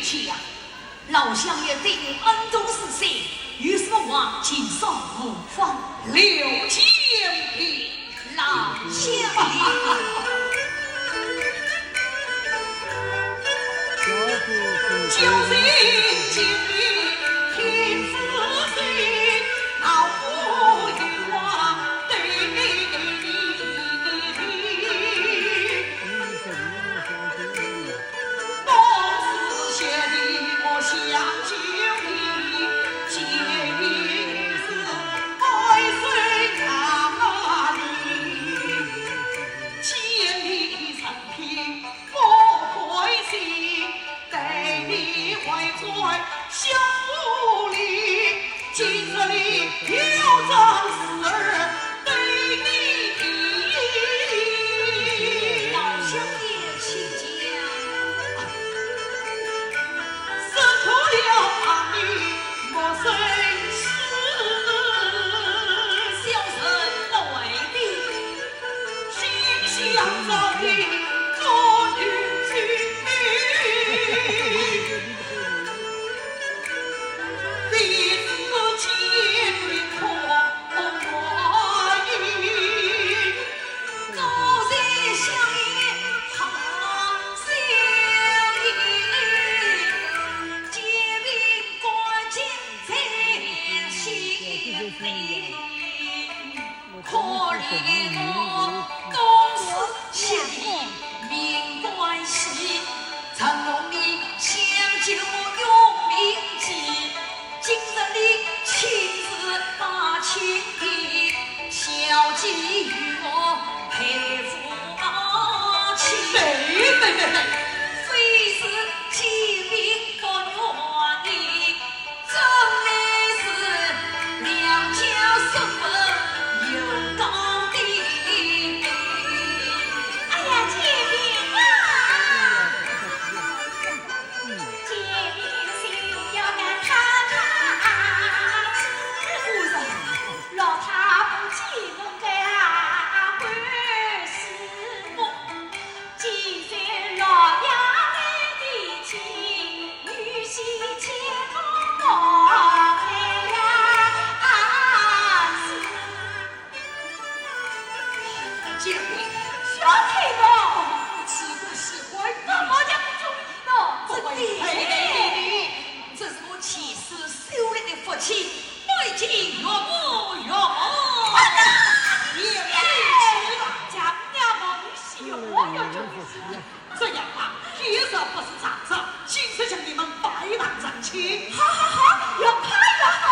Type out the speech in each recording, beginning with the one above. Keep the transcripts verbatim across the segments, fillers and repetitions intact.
讲，老相爷对你恩重如山，有什么话尽说无妨。刘金平。老相爷。老相爷请讲。小人来的。对，对，对，对。哎呀，姐夫啊！ 姐夫，小翠呢？我只不喜欢你。怎么就不中意呢？不会配得你。这是我前世修来的福气，拜见岳母，岳母。哎呀，也不去了。家母娘，我们喜欢岳母就是。这样吧，今日不是打仗，今日请你们拜堂成亲。好，好，好，越快越好。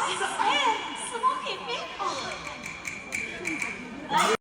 是吧？哎，是我妹妹。哦。